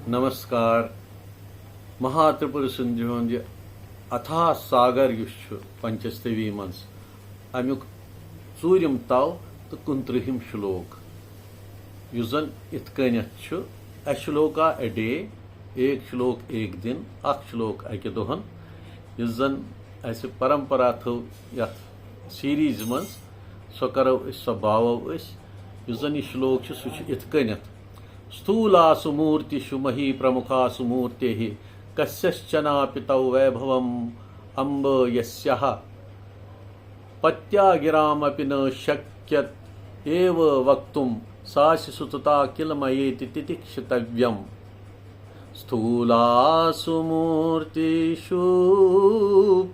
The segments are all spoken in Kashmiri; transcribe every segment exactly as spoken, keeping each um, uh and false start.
نمسکار۔ مہا ترپر سندری ہُنٛد یہِ اتھاہ ساگر یُس چھُ پنچستوی منٛز، امیُک ژوٗرِم تَو تہٕ کُنترٕہِم شلوک، یُس زن یِتھ کٔنٮ۪تھ چھُ، اشلوکا اے ڈے، ایک شلوک ایک دن، اکھ شلوک اکہِ دۄہن۔ یُس زن اسہِ پرمپرا تھٲو یتھ سیریز منٛز، سۄ کرو أسۍ، سۄ باوو أسۍ۔ یُس زن یہِ شلوک چھُ، سُہ چھُ یِتھ کٔنٮ۪تھ: स्थूलासु मूर्तिषु महीप्रमुखासु मूर्तेः कस्यश्चनापि तव वैभवम् अम्ब यस्यः पत्या गिरामपि न शक्यत एव वक्तुं सासि सुतता किल मयेति तितिक्षितव्यम्। स्थूलासु मूर्तिषु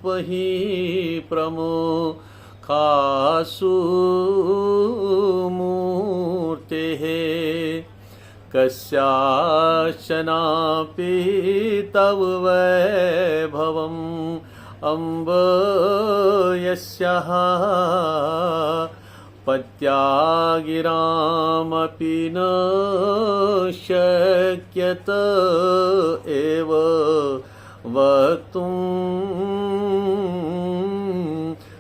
पही प्रमुखासु मूर्तेः कस्याश्चनापि तव वैभवम् अम्ब यस्यः पत्या गिरामपि न शक्यत एव वक्तुम्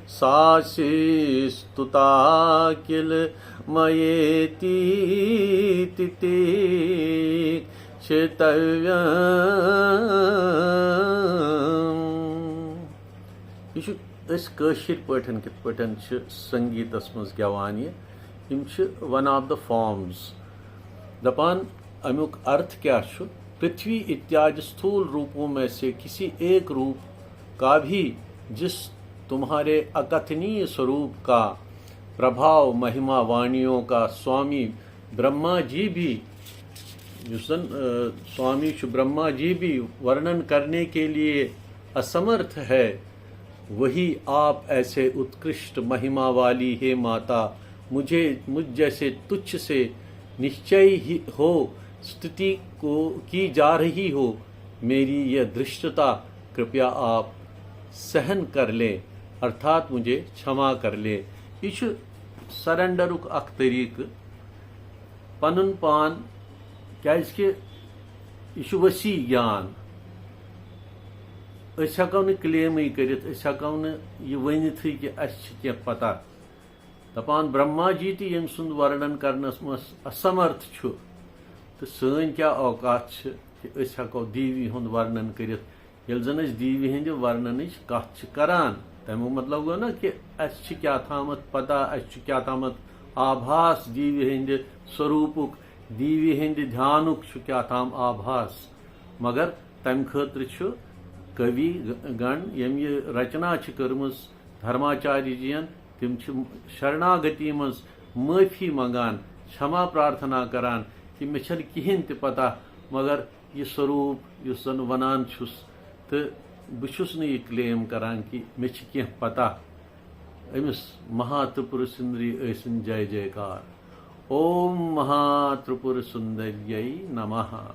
सासि स्तुता किल मयेति तितिक्षितव्यम्۔ یہِ چھُ أسۍ کٲشِر پٲٹھۍ کِتھ پٲٹھۍ چھِ سنگیٖتس منٛز گٮ۪وان یہِ، یِم چھِ one of the forms۔ دپان امیُک ارتھ کیٛاہ چھُ؟ پرتھوی اتیادی ستھول روپوں میں سے کسی ایک روپ کا بھی جس تمہارے अकथनीय स्वरूप का प्रभाव महिमा वाणियों का स्वामी ब्रह्मा जी भी، یُس زن، اہ، سوامی چھُ برہما جی بھی वर्णन करने के लिए असमर्थ है، वही आप ऐसे उत्कृष्ट महिमा वाली हे माता, मुझे, मुझ जैसे तुच्छ से निश्चय ही हो, स्तुति को की जा रही हो, मेरी यह धृष्टता कृपया आप सहन कर लें, अर्थात मुझे क्षमा कर लें۔ یہِ چھُ سرنڈرُک اکھ طریقہٕ، پنُن پان، کیازِ کہِ یہِ چھُ وسیع گیان۔ أسۍ ہٮ۪کو نہٕ کلیمٕے کٔرِتھ، أسۍ ہٮ۪کو نہٕ یہِ ؤنِتھٕے کہِ اَسہِ چھِ کینٛہہ پتہ۔ دپان برہما جی تہِ ییٚمۍ سُنٛد ورنن کرنس منٛز اسمرتھ چھُ، تہٕ سٲنۍ کیٛاہ اوقات چھِ کہِ أسۍ ہٮ۪کو دیوی ہُنٛد ورنن کٔرِتھ؟ ییٚلہِ زن أسۍ دیوی ہٕنٛدِ ورننٕچ کتھ چھِ کران، تمیُک مطلب گوٚو نا کہِ اسہِ چھِ کیٛاہ تامتھ پتہ، اسہِ چھُ کیٛاہ تامتھ آبھاس دیوی ہٕنٛدِ سوروٗپُک، دیوی ہٕنٛدِ دھیانُک چھُ کیٛاہ تام آبھاس۔ مگر تمہِ خٲطرٕ چھُ کوی گن، ییٚمۍ یہِ رچنا چھِ کٔرمٕژ دھرماچاریہ جین، تِم چھِ شرناگتی منٛز معٲفی منٛگان، چھما پرارتھنا کران کہِ مےٚ چھَنہٕ کِہیٖنۍ تہِ پتہ، مگر یہِ سوروٗپ یُس زن ونان چھُس، تہٕ بہٕ چھُس نہٕ یہِ کلیم کران کہِ مےٚ چھِ کینٛہہ پتہ۔ أمِس مہا ترپُر سُندری ٲسِن جے جے کار۔ اوم مہا ترپُر سُندریے نمہ۔